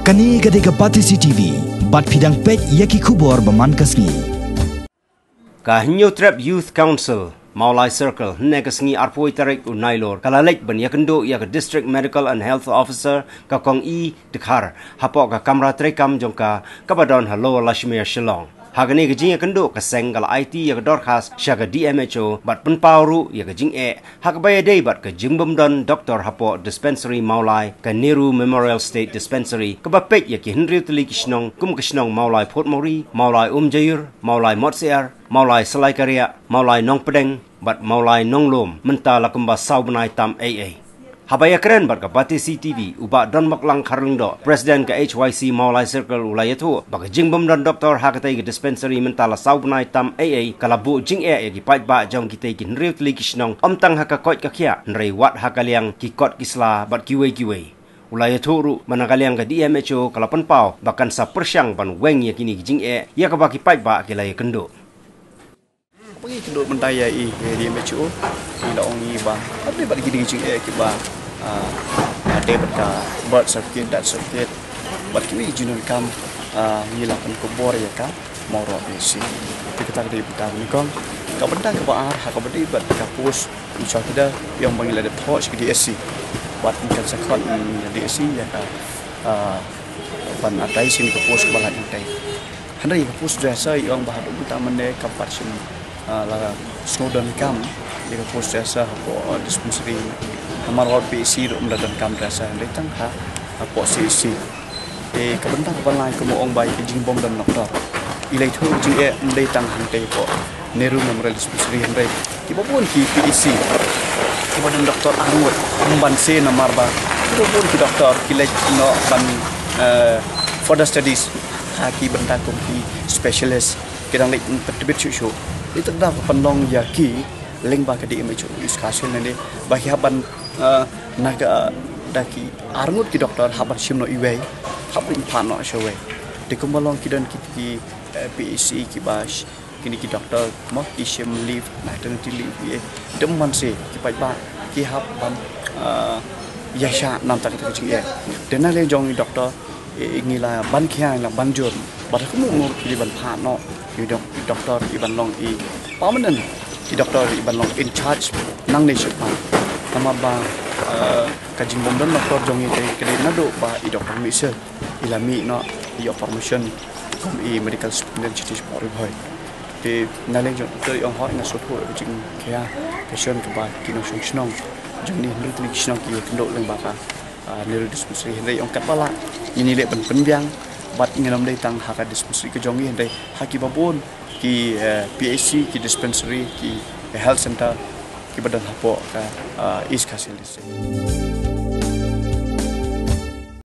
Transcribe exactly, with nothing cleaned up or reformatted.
Kane ka dei ka Batesi T V, bad phi dang peit ïa ki khubor ba man ka sngi. Ka Hynñiewtrep Youth Council, Mawlai Circle, hynne ka sngi arphew tarik u Nailur, ka la leit ban ïakynduh ïa ka District Medical and Health Officer, ka Kong E Dkhar, hapoh ka kamra treikam jong ka, kaba don ha Lower Lashmere, Shillong. Ha kane ka jingïakynduh, ka seng ka la aiti ïa ka dorkhas sha ka D M H O bad pynpaw ruh ïa ka jingeh ha kaba ïadei bad ka jingbym don doktor hapoh dispensary Mawlai, ka Nehru Memorial State Dispensary, kaba peit ïa ki hynriew tylli ki shnong kum ka shnong Mawlai Portmowrie, Mawlai Umjaïur, Mawlai Motsiar, Mawlai Salaikariah, Mawlai Nongpdeng bad Mawlai Nonglum, mynta la kumba saw bnai tam eiei. Haba ïakren bad ka Batesi T V, u Bah Donboklang Kharlyngdoh, President ka H Y C Mawlai Circle, u la ïathuh ba ka jingbym don doktor ha katei ka dispensary mynta la saw bnai tam eiei, ka la buh jingeh ïa ki paidbah jong kitei ki hynriew tylli ki shnong, ym tang ha ka koit ka khiah, hynrei wat ha ka liang ki kot ki sla bad kiwei kiwei. U la ïathuh ruh ba na ka liang ka D M H O ka la pynpaw ba kan sa pyrshang ban weng ïa kine ki jingeh ïa kaba ki paidbah ki la ïakynduh. Ba ngi kynduh mynta ïa i, ïa D M H O, i la ong i ba hadien ba kine ki jingeh kiba, ah, hadien bad ka birth certificate, death certificate, bad kiwei ki jingdonkam, ah, ngi la pynkupbor ïa ka Mawroh P H C. Te kata ka dei bynta ba nyngkong. Ka bynta kaba ar, ha kaba dei bad ka post, i chowkidar, i ong ba ngi la dep thoh sha ka D S C. Bad ngi kan sa khot, mm, D S C ïa ka, ah, ban advertise ïa ka post kaba lait hangtei. Hynrei ka post dresser i ong ba haduh mynta mynne kam pat shym, ah, la sngewdonkam ïa ka post dresser hapoh, ah, dispensary. Namar hapoh P H C ruh ym da donkam dresser, hynrei tang ha, hapoh C H C. Te ka bynta kaba lai kumba ong ba ïa ka jingbym don doktor. I la ïathuh jingeh ym dei tang hangtei hapoh Nehru Memorial Dispensary, hynrei kiba bun ki P H C kiba don doktor arngut, ym ban siew namar ba kiba bun ki doktor ki leit noh ban, eh, further studies ha ki bynta kum ki specialist, ki dang leit pyntbit shuh shuh. Ïa kata ka pynlong ïa ki lyngba ka D M H O East Khasi Hills ne, ba ki hap ban, eh, na ka, da ki arngut ki doktor hap ban shim noh iwei, hap ban phah noh sha iwei. Te kumba long ki don ki, ki, eh, P H C kiba sh-, kine ki doktor mo ki shim leave, maternity leave, ïa, te ym ban siew, ki paidbah ki hap ban, ah, ïaishah namar kata ka jingeh. Te na liang jong i doktor, i, i ngi la ban khia, la ban jur, bad kumno mo ki ban phah noh i dok-, i doktor i ban long i permanent, i doktor i ban long in charge nangne shaphang. Namar ba, ah, ka jingbym don doktor jong ngi te ka dei naduh ba i doktor Mihseh i la mih noh, i ïoh promotion kum i medical superintendent sha Ri Bhoi. Te na liang jong, te i ong hooid nga sngewthuh ïa ka jingkhia ka shnong kaba ki nongshong shnong jong ngi hynriew tylli ki shnong ki ïakynduh lyngba ka, ah, Nehru Dispensary, hynrei i ong katba lah ngin ïaleh ban pynbiang, bad ngin ym dei tang ha ka dispensary ka jong ngi, hynrei ha kiba bun ki, eh, P H C, ki dispensary, ki health center kiba don hapoh ka, ah, East Khasi Hills District.